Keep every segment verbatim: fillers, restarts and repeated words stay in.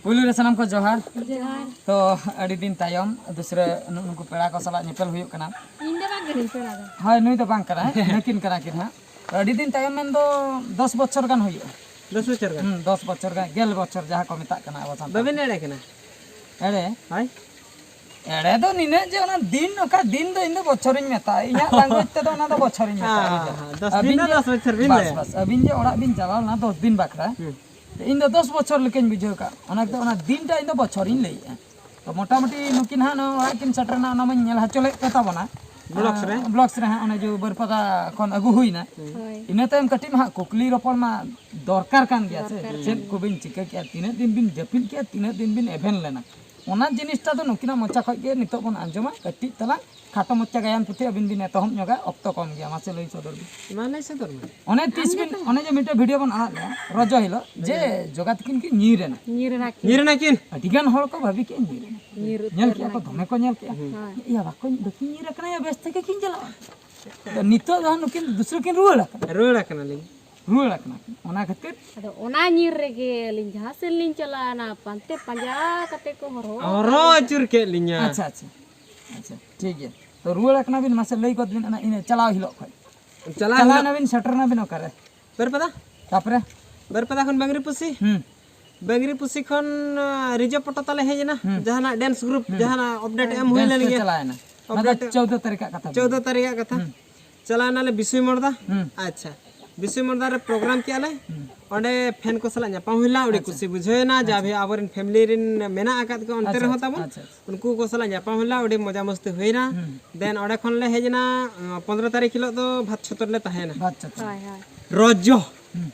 ᱯᱩᱭᱞᱩ ᱨᱮ ᱥᱟᱱᱟᱢ ᱠᱚ ᱡᱚᱦᱟᱨ᱾ ᱡᱚᱦᱟᱨ᱾ ᱛᱚ, ᱟᱹᱰᱤ ᱫᱤᱱ ᱛᱟᱭᱚᱢ ᱫᱩᱥᱨᱟᱹ ᱱᱩ-, ᱱᱩᱠᱩ ᱯᱮᱲᱟ ᱠᱚ ᱥᱟᱞᱟᱜ ᱧᱮᱯᱮᱞ ᱦᱩᱭᱩᱜ ᱠᱟᱱᱟ᱾ ᱤᱧ ᱫᱚ ᱵᱟᱝ ᱠᱟᱹᱱᱟᱹᱧ ᱯᱮᱲᱟ ᱫᱚ᱾ ᱦᱳᱭ, ᱱᱩᱭ ᱫᱚ ᱵᱟᱝ ᱠᱟᱱᱟᱭ, ᱱᱩᱠᱤᱱ ᱠᱟᱱᱟ ᱠᱤᱱ ᱦᱟᱸᱜ᱾ ᱛᱚ, ᱟᱹᱰᱤ ᱫᱤᱱ ᱛᱟᱭᱚᱢ ᱢᱮᱱᱫᱚ ᱫᱚᱥ ᱵᱚᱪᱷᱚᱨ ᱜᱟᱱ ᱦᱩᱭᱩᱜᱼᱟ᱾ ᱫᱚᱥ ᱵᱚᱪᱷᱚᱨ ᱜᱟᱱ? ᱦᱩᱸ, ᱫᱚᱥ ᱵᱚᱪᱷᱚᱨ ᱜᱟᱱ, ᱜᱮᱞ ᱵᱚᱪᱷᱚᱨ ᱡᱟᱦᱟᱸ ᱠᱚ ᱢᱮᱛᱟᱜ ᱠᱟᱱᱟ ᱟᱵᱚ ᱥᱟᱱᱛᱟᱲ᱾ ᱵᱟᱵᱤᱱ ᱮᱲᱮ ᱠᱟᱱᱟ? ᱮᱲᱮ? ᱦᱳᱭ᱾ ᱮᱲᱮ ᱫᱚ ᱱᱤᱱᱟᱹᱜ ᱡᱮ ᱚᱱᱟ ᱫᱤᱱ, ᱚᱠᱟ ᱫᱤᱱ ᱫᱚ ᱤᱧ ᱫᱚ ᱵᱚᱪᱷᱚᱨᱤᱧ ᱢᱮᱛᱟᱜᱼᱟ, ᱤᱧᱟᱹᱜ language ᱛᱮᱫᱚ ᱚᱱᱟ ᱫᱚ ᱵᱚᱪᱷᱚᱨᱤᱧ ᱢᱮᱛᱟᱜᱼᱟ, ᱦᱮᱸ, ᱵᱩᱡᱷᱟᱹᱣ? ᱦᱮᱸ, ᱫᱚᱥ ᱟᱹᱵᱤᱱ ᱫᱤᱱ ᱫᱚ ᱡᱮ, ᱫᱚᱥ ᱵᱚᱪᱷᱚᱨ ᱵᱤᱱ ᱵᱟᱥ, ᱞᱟᱹᱭᱟ᱾ ᱵᱟᱥ, ᱟᱹᱵᱤᱱ ᱡᱮ ᱚᱲᱟᱜ ᱵᱤᱱ ᱪᱟᱞᱟᱣ ᱞᱮᱱᱟ ᱫᱚᱥ ᱫᱤᱱ ᱵᱟᱠᱷᱨᱟ, ᱦᱩᱸ᱾ ᱤᱧ ᱫᱚ ᱫᱚᱥ ᱵᱚᱪᱷᱚᱨ ᱞᱮᱠᱟᱧ ᱵᱩᱡᱷᱟᱹᱣ ᱠᱟᱜ, ᱚᱱᱟ ᱫᱚ, ᱚᱱᱟ ᱫᱤᱱᱴᱟ ᱤᱧ ᱫᱚ ᱵᱚᱪᱷᱚᱨᱤᱧ ᱞᱟᱹᱭᱮᱜᱼᱟ᱾ ᱛᱚ, ᱢᱚᱴᱟᱢᱩᱴᱤ ᱱᱩᱠᱤᱱ ᱦᱟᱸᱜ ᱱᱚᱣᱟ ᱚᱲᱟᱜ ᱠᱤᱱ ᱥᱮᱴᱮᱨᱮᱱᱟ, ᱚᱱᱟ ᱢᱟᱧ ᱧᱮᱞ ᱦᱚᱪᱚ ᱞᱮᱫ ᱠᱚ ᱛᱟᱵᱚᱱᱟ᱾ Blocks ᱨᱮ? ᱟᱸ, Blocks ᱨᱮ ᱦᱟᱸᱜ, ᱚᱱᱮ ᱡᱮ ᱵᱟᱹᱨᱯᱟᱫᱟ ᱠᱷᱚᱱ ᱟᱹᱜᱩ ᱦᱩᱭᱱᱟ᱾ ᱦᱳᱭ᱾ ᱤᱱᱟᱹ ᱛᱟᱭᱚᱢ ᱠᱟᱹᱴᱤᱡ ᱢᱟ ᱦᱟᱸᱜ ᱠᱩᱠᱞᱤ ᱨᱚᱯᱚᱲ ᱢᱟ ᱫᱚᱨᱠᱟᱨ ᱠᱟᱱ ᱜᱮᱭᱟ ᱥᱮ, ᱫᱚᱨᱠᱟᱨ ᱪᱮᱫ ᱠᱟᱱ ᱠᱚᱵᱤᱱ ᱪᱤᱠᱟᱹ ᱠᱮᱜᱼᱟ, ᱛᱤᱱᱟᱹᱜ ᱫᱤᱱ ᱵᱤᱱ ᱡᱟᱹᱯᱤᱫ ᱠᱮᱜᱼᱟ, ᱛᱤᱱᱟᱹᱜ ᱫᱤᱱ ᱵᱤᱱ ᱮᱵᱷᱮᱱ ᱞᱮᱱᱟ, ᱚᱱᱟ ᱡᱤᱱᱤᱥᱴᱟ ᱫᱚ ᱱᱩᱠᱤᱱᱟᱜ ᱢᱚᱪᱟ ᱠᱷᱚᱡ ᱜᱮ ᱱᱤᱛᱚᱜ ᱵᱚᱱ ᱟᱸᱡᱚᱢᱟ᱾ ᱠᱟᱹᱴᱤᱡ ᱛᱟᱞᱟᱝ ᱠᱷᱟᱴᱚ ᱢᱚᱪᱟ ᱜᱟᱭᱟᱱ ᱯᱩᱛᱷᱤ ᱟᱹᱵᱤᱱ ᱵᱤᱱ ᱮᱛᱚᱦᱚᱵ ᱧᱚᱜᱟ, ᱚᱠᱛᱚ ᱠᱚᱢ ᱜᱮᱭᱟ, ᱢᱟᱥᱮ ᱞᱟᱹᱭ ᱥᱚᱫᱚᱨ ᱵᱤᱱ᱾ ᱢᱟ ᱞᱟᱹᱭ ᱥᱚᱫᱚᱨ ᱢᱮ᱾ ᱚᱱᱮ ᱛᱤᱥ ᱵᱤᱱ, ᱚᱱᱮ ᱡᱮ ᱢᱤᱫᱴᱮᱡ video ᱵᱚᱱ ᱟᱲᱟᱜ ᱞᱮᱜᱼᱟ ᱨᱚᱡᱚ ᱦᱤᱞᱳᱜ, ᱡᱮ ᱡᱚᱜᱟ ᱛᱤᱠᱤᱱ ᱠᱤᱱ ᱧᱤᱨ ᱮᱱᱟ᱾ ᱧᱤᱨ ᱮᱱᱟ ᱠᱤᱱ᱾ ᱧᱤᱨ ᱮᱱᱟ ᱠᱤᱱ? ᱟᱹᱰᱤ ᱜᱟᱱ ᱦᱚᱲ ᱠᱚ ᱵᱷᱟᱵᱤ ᱠᱮᱜᱼᱟ ᱧᱤᱨ ᱮᱱᱟ᱾ ᱧᱤᱨ ᱧᱮᱞ ᱩᱛᱟᱹᱨ ᱠᱮᱜᱼᱟ ᱮᱱᱟ ᱠᱚ, ᱠᱤᱱ᱾ ᱫᱚᱢᱮ ᱠᱚ ᱧᱮᱞ ᱠᱮᱜᱼᱟ᱾ ᱦᱳᱭ᱾ ᱤᱭᱟ, ᱵᱟᱠᱚ, ᱵᱟᱹᱠᱤᱱ ᱧᱤᱨ ᱟᱠᱟᱱᱟ, ᱭᱟ, ᱵᱮᱥ ᱛᱮᱜᱮ ᱠᱤᱱ ᱪᱟᱞᱟᱜᱼᱟ᱾ ᱟᱫᱚ ᱱᱤᱛᱚᱜ ᱫᱚ ᱱᱩᱠᱤᱱ ᱫᱩᱥᱨᱟᱹ ᱠᱤᱱ ᱨᱩᱣᱟᱹᱲ ᱟᱠᱟᱱᱟ᱾ ᱨᱩᱣᱟᱹᱲ ᱟᱠᱟᱱᱟᱞᱤᱧ᱾ ᱨᱩᱣᱟᱹᱲ ᱟᱠᱟᱱᱟ ᱠᱤᱱ᱾ ᱚᱱᱟ ᱠᱷᱟᱹᱛᱤᱨ ᱟᱫᱚ ᱚᱱᱟ ᱧᱤᱨ ᱨᱮᱜᱮ ᱟᱹᱞᱤᱧ ᱡᱟᱦᱟᱸ ᱥᱮᱫ ᱞᱤᱧ ᱪᱟᱞᱟᱣᱱᱟ, ᱯᱟᱱᱛᱮ ᱯᱟᱸᱡᱟ ᱠᱟᱛᱮ ᱠᱚ ᱦᱚᱨᱦᱚ ᱦᱚᱨᱦᱚ ᱟᱠᱟᱫ ᱞᱤᱧᱟ᱾ ᱟᱹᱪᱩᱨ ᱠᱮᱫ ᱞᱤᱧᱟ᱾ ᱟᱪᱪᱷᱟ, ᱟᱪᱪᱷᱟ, ᱟᱪᱪᱷᱟ, ᱴᱷᱤᱠ ᱜᱮᱭᱟ᱾ ᱛᱚ, ᱨᱩᱣᱟᱹᱲ ᱟᱠᱟᱱᱟ ᱵᱤᱱ, ᱢᱟᱥᱮ ᱞᱟᱹᱭ ᱜᱚᱫ ᱵᱤᱱ, ᱚᱱᱟ ᱤᱱᱟᱹ ᱪᱟᱞᱟᱣ ᱦᱤᱞᱳᱜ ᱠᱷᱚᱱ᱾ ᱪᱟᱞᱟᱣ ᱪᱟᱞᱟᱣ ᱦᱤᱞᱳᱜ ᱱᱟᱵᱤᱱ, ᱥᱮᱴᱮᱨ ᱱᱟᱵᱤᱱ ᱚᱠᱟᱨᱮ? ᱵᱟᱹᱨᱯᱟᱫᱟ᱾ ᱛᱟᱯᱚᱨᱮ? ᱵᱟᱹᱨᱯᱟᱫᱟ ᱠᱷᱚᱱ ᱵᱟᱝᱨᱤ ᱯᱩᱥᱤ᱾ ᱦᱩᱸ᱾ ᱵᱟᱝᱨᱤ ᱯᱩᱥᱤ ᱠᱷᱚᱱ, ᱟ, ᱨᱤᱡᱟᱹᱵᱷ ᱯᱚᱴᱟ ᱛᱟᱞᱮ ᱦᱮᱡ ᱮᱱᱟ᱾ ᱦᱩᱸ᱾ ᱡᱟᱦᱟᱱᱟᱜ dance group, ᱦᱩᱸ᱾ ᱡᱟᱦᱟᱱᱟᱜ update ᱮᱢ ᱦᱩᱭ dance ᱞᱮᱱ ᱠᱚ ᱜᱮᱭᱟ᱾ ᱪᱟᱞᱟᱣ ᱮᱱᱟ᱾ ᱚᱱᱟ ᱫᱚ update ᱪᱳᱫᱽᱫᱳ ᱛᱟᱹᱨᱤᱠᱷ ᱟᱜ ᱠᱟᱛᱷᱟ ᱵᱤᱱ ᱪᱳᱫᱽᱫᱳ ᱞᱟᱹᱭ᱾ ᱛᱟᱹᱨᱤᱠᱷ ᱟᱜ ᱠᱟᱛᱷᱟ᱾ ᱦᱩᱸ᱾ ᱪᱟᱞᱟᱣ ᱮᱱᱟᱞᱮ ᱵᱤᱥᱩᱭ ᱢᱚᱲᱫᱟ᱾ ᱦᱩᱸ᱾ ᱟᱪᱪᱷᱟ, ᱵᱤᱥᱩᱭ ᱢᱚᱲᱫᱟ ᱨᱮ program ᱠᱮᱜᱼᱟ ᱞᱮ᱾ ᱦᱩᱸ᱾ ᱚᱸᱰᱮ fan ᱠᱚ ᱥᱟᱞᱟᱜ ᱧᱟᱯᱟᱢ ᱦᱩᱭ ᱞᱮᱱᱟ, ᱟᱹᱰᱤ ᱟᱪᱪᱷᱟ᱾ ᱠᱩᱥᱤ ᱵᱩᱡᱷᱟᱹᱣ ᱮᱱᱟ᱾ ᱡᱟ ᱟᱪᱪᱷᱟ᱾ ᱵᱷᱤ ᱟᱵᱚᱨᱮᱱ family ᱨᱮᱱ ᱢᱮᱱᱟᱜ ᱟᱠᱟᱫ ᱠᱚᱣᱟ ᱚᱱᱛᱮ ᱟᱪᱪᱷᱟ, ᱨᱮᱦᱚᱸ ᱟᱪᱪᱷᱟ, ᱛᱟᱵᱚᱱ, ᱟᱪᱪᱷᱟ, ᱟᱪᱪᱷᱟ᱾ ᱩᱱᱠᱩ ᱠᱚ ᱥᱟᱞᱟᱜ ᱧᱟᱯᱟᱢ ᱦᱩᱭ ᱞᱮᱱᱟ, ᱟᱹᱰᱤ ᱢᱚᱡᱟ ᱢᱚᱥᱛᱤ ᱦᱩᱭᱱᱟ᱾ ᱦᱩᱸ᱾ Then ᱚᱸᱰᱮ ᱠᱷᱚᱱ ᱞᱮ ᱦᱮᱡ ᱮᱱᱟ, ᱟᱸ, ᱯᱚᱱᱫᱽᱨᱚ ᱛᱟᱹᱨᱤᱠᱷ ᱦᱤᱞᱳᱜ ᱫᱚ ᱵᱷᱟᱛ ᱪᱷᱚᱛᱚᱨ ᱞᱮ ᱛᱟᱦᱮᱸᱭᱮᱱᱟ᱾ ᱵᱷᱟᱛ ᱪᱷᱚᱛᱚᱨ᱾ ᱦᱳᱭ, ᱦᱳᱭ᱾ ᱨᱚᱡᱚ᱾ ᱦᱩᱸ᱾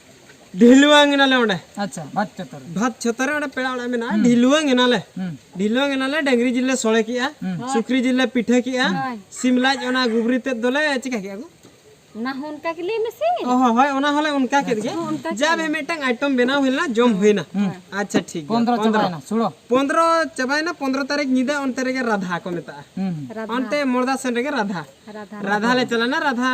ᱰᱷᱤᱞᱣᱟᱝ ᱮᱱᱟᱞᱮ ᱚᱸᱰᱮ᱾ ᱟᱪᱪᱷᱟ, ᱵᱷᱟᱛ ᱪᱷᱚᱛᱚᱨ᱾ ᱵᱷᱟᱛ ᱪᱷᱚᱛᱚᱨ ᱨᱮ ᱚᱸᱰᱮ ᱯᱮᱲᱟ ᱚᱲᱟᱜ ᱢᱮᱱᱟᱜᱼᱟ, ᱦᱩᱸ᱾ ᱰᱷᱤᱞᱣᱟᱝ ᱮᱱᱟᱞᱮ᱾ ᱦᱩᱸ᱾ ᱰᱷᱤᱞᱣᱟᱝ ᱮᱱᱟᱞᱮ, ᱰᱟᱹᱝᱨᱤ ᱡᱤᱞ ᱞᱮ ᱥᱚᱲᱮ ᱠᱮᱜᱼᱟ, ᱦᱩᱸ᱾ ᱥᱩᱠᱨᱤ ᱡᱤᱞ ᱞᱮ ᱯᱤᱴᱷᱟᱹ ᱠᱮᱜᱼᱟ, ᱦᱳᱭ᱾ ᱥᱤᱢ ᱞᱟᱡ ᱚᱱᱟ ᱜᱩᱵᱽᱨᱤ ᱛᱮᱫ ᱫᱚᱞᱮ ᱪᱤᱠᱟ ᱠᱮᱜᱼᱟ ᱜᱚ? ᱚᱱᱟ ᱦᱚᱸ ᱚᱱᱠᱟ ᱜᱮ ᱞᱟᱹᱭ ᱢᱮᱥᱮ᱾ ᱚ, ᱦᱳᱭ, ᱦᱳᱭ, ᱚᱱᱟ ᱦᱚᱸᱞᱮ ᱚᱱᱠᱟ ᱠᱮᱫ ᱜᱮ᱾ ᱦᱚᱸ, ᱚᱱᱠᱟ ᱡᱟ ᱜᱮ᱾ ᱵᱷᱮ ᱢᱤᱫᱴᱟᱝ item ᱵᱮᱱᱟᱣ ᱦᱩᱭ ᱞᱮᱱᱟ, ᱡᱚᱢ ᱦᱩᱸ᱾ ᱦᱩᱭᱱᱟ᱾ ᱦᱩᱸ᱾ ᱟᱪᱪᱷᱟ, ᱴᱷᱤᱠ ᱜᱮᱭᱟ᱾ ᱯᱚᱱᱫᱽᱨᱚ ᱯᱚᱱᱫᱽᱨᱚ᱾ ᱪᱟᱵᱟᱭᱮᱱᱟ, ᱥᱩᱲᱟᱹ᱾ ᱯᱚᱱᱫᱽᱨᱚ ᱪᱟᱵᱟᱭᱮᱱᱟ, ᱯᱚᱱᱫᱽᱨᱚ ᱛᱟᱹᱨᱤᱠᱷ ᱧᱤᱫᱟᱹ ᱚᱱᱛᱮ ᱨᱮᱜᱮ ᱨᱟᱫᱷᱟ ᱠᱚ ᱢᱮᱛᱟᱜᱼᱟ᱾ ᱦᱩᱸ᱾ ᱨᱟᱫᱷᱟ᱾ ᱚᱱᱛᱮ ᱢᱚᱲᱫᱟ ᱥᱮᱱ ᱨᱮᱜᱮ ᱨᱟᱫᱷᱟ᱾ ᱨᱟᱫᱷᱟ᱾ ᱨᱟᱫᱷᱟ ᱞᱮ ᱪᱟᱞᱟᱣᱱᱟ, ᱨᱟᱫᱷᱟ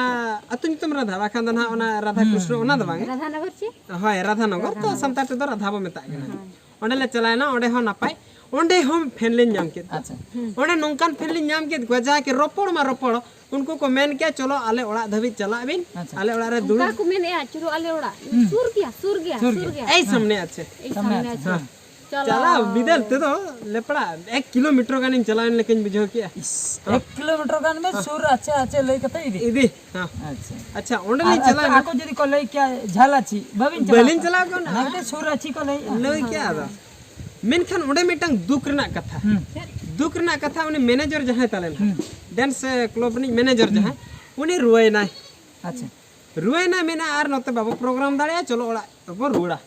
ᱟᱹᱛᱩ ᱧᱩᱛᱩᱢ ᱨᱟᱫᱷᱟ, ᱵᱟᱠᱷᱟᱱ ᱫᱚ ᱱᱟᱦᱟᱜ ᱚᱱᱟ ᱨᱟᱫᱷᱟ ᱦᱩᱸ᱾ ᱠᱨᱤᱥᱱᱚ ᱚᱱᱟ ᱫᱚ ᱵᱟᱝ᱾ ᱨᱟᱫᱷᱟ ᱱᱚᱜᱚᱨ ᱪᱮ? ᱦᱳᱭ, ᱨᱟᱫᱷᱟ ᱱᱚᱜᱚᱨ, ᱨᱟᱫᱷᱟ ᱛᱚ ᱱᱚᱜᱚᱨ᱾ ᱥᱟᱱᱛᱟᱲ ᱛᱮᱫᱚ ᱨᱟᱫᱷᱟ ᱵᱚ ᱢᱮᱛᱟᱜ ᱠᱟᱱᱟ᱾ ᱦᱳᱭ᱾ ᱚᱸᱰᱮ ᱞᱮ ᱪᱟᱞᱟᱣᱮᱱᱟ, ᱚᱸᱰᱮ ᱦᱚᱸ ᱱᱟᱯᱟᱭ, ᱚᱸᱰᱮ ᱦᱚᱸ ᱯᱷᱮᱱ ᱞᱤᱧ ᱧᱟᱢ ᱠᱮᱫ ᱠᱚᱣᱟ᱾ ᱟᱪᱪᱷᱟ᱾ ᱚᱸᱰᱮ ᱱᱚᱝᱠᱟᱱ ᱯᱷᱮᱱ ᱞᱤᱧ ᱧᱟᱢ ᱠᱮᱫ ᱠᱚᱣᱟ, ᱡᱟᱦᱟᱸ ᱠᱤ ᱨᱚᱯᱚᱲ ᱢᱟ ᱨᱚᱯᱚᱲ, ᱩᱱᱠᱩ ᱠᱚ ᱢᱮᱱ ᱠᱮᱭᱟ, "ᱪᱚᱞᱚ ᱟᱞᱮ ᱚᱲᱟᱜ ᱫᱷᱟᱹᱵᱤᱡ ᱪᱟᱞᱟᱜ ᱵᱤᱱ, ᱟᱪᱪᱷᱟ᱾ ᱟᱞᱮ ᱚᱲᱟᱜ ᱨᱮ ᱫᱩᱲᱩᱵ ᱚᱱᱠᱟ ᱠᱚ ᱢᱮᱱᱮᱜᱼᱟ, "ᱪᱚᱞᱚ ᱟᱞᱮ ᱚᱲᱟᱜ, ᱦᱩᱸ᱾ ᱥᱩᱨ ᱜᱮᱭᱟ, ᱥᱩᱨ ᱜᱮᱭᱟ, ᱥᱩᱨ ᱥᱩᱨ ᱜᱮᱭᱟ, ᱜᱮᱭᱟ᱾ ᱮᱭ ᱥᱟᱢᱱᱮ ᱟᱪᱪᱷᱟ, ᱮᱭ ᱥᱟᱢᱱᱮ ᱥᱟᱢᱱᱮ ᱟᱪᱪᱷᱟ᱾ ᱟᱪᱪᱷᱟ।" ᱦᱮᱸ᱾ ᱪᱟᱞᱟᱣ ᱵᱤᱫᱟᱹᱞ ᱛᱮᱫᱚ ᱞᱮᱯᱲᱟ ᱮᱠ ᱠᱤᱞᱳᱢᱤᱴᱟᱨ ᱜᱟᱱᱤᱧ ᱪᱟᱞᱟᱣᱮᱱ ᱞᱮᱠᱟᱧ ᱵᱩᱡᱷᱟᱹᱣ ᱠᱮᱜᱼᱟ᱾ ᱤᱥ, ᱦᱮᱸ᱾ ᱮᱠ ᱠᱤᱞᱳᱢᱤᱴᱟᱨ ᱜᱟᱱ ᱵᱮᱱ ᱥᱩᱨ ᱟᱪᱪᱷᱟ ᱟᱪᱪᱷᱟ ᱞᱟᱹᱭ ᱠᱟᱛᱮ ᱤᱫᱤ᱾ ᱤᱫᱤ, ᱦᱮᱸ᱾ ᱟᱪᱪᱷᱟ᱾ ᱟᱪᱪᱷᱟ, ᱚᱸᱰᱮ ᱟᱨ ᱞᱤᱧ ᱪᱟᱞᱟᱣᱮᱱᱟ᱾ ᱟᱠᱚ ᱡᱩᱫᱤ ᱠᱚ ᱞᱟᱹᱭ ᱠᱮᱭᱟ ᱡᱷᱟᱹᱞ ᱟᱪᱷᱤ, ᱵᱟᱹᱵᱤᱱ ᱪᱟᱞᱟᱣ ᱵᱟᱹᱞᱤᱧ ᱠᱚᱜᱼᱟ? ᱪᱟᱞᱟᱣ ᱠᱚᱜᱼᱟ᱾ ᱚᱱᱟ ᱜᱮ ᱥᱩᱨ ᱟᱪᱷᱤ ᱠᱚ ᱞᱟᱹᱭᱮᱜᱼᱟ᱾ ᱞᱟᱹᱭ ᱠᱮᱜᱼᱟ ᱟᱫᱚ᱾ ᱢᱮᱱᱠᱷᱟᱱ ᱚᱸᱰᱮ ᱢᱤᱫᱴᱟᱝ ᱫᱩᱠ ᱨᱮᱱᱟᱜ ᱠᱟᱛᱷᱟ᱾ ᱦᱩᱸ᱾ ᱫᱩᱠ ᱨᱮᱱᱟᱜ ᱠᱟᱛᱷᱟ, ᱩᱱᱤ ᱢᱮᱱᱮᱡᱟᱨ ᱡᱟᱦᱟᱸᱭ ᱛᱟᱞᱮ ᱱᱟᱦᱟᱜ, ᱦᱩᱸ᱾ ᱰᱮᱱᱥ ᱠᱞᱟᱵᱽ ᱨᱤᱱᱤᱡ ᱢᱮᱱᱮᱡᱟᱨ ᱦᱩᱸ᱾ ᱡᱟᱦᱟᱸᱭ, ᱩᱱᱤ ᱨᱩᱣᱟᱹᱭᱮᱱᱟᱭ᱾ ᱟᱪᱪᱷᱟ᱾ ᱨᱩᱣᱟᱹᱭᱮᱱᱟᱭ, ᱢᱮᱱᱟ, "ᱟᱨ ᱱᱚᱛᱮ ᱵᱟᱵᱚ ᱯᱨᱳᱜᱨᱟᱢ ᱫᱟᱲᱮᱭᱟᱜᱼᱟ, ᱪᱚᱞᱚ ᱚᱲᱟᱜ ᱵᱚ ᱨᱩᱣᱟᱹᱲᱟ᱾"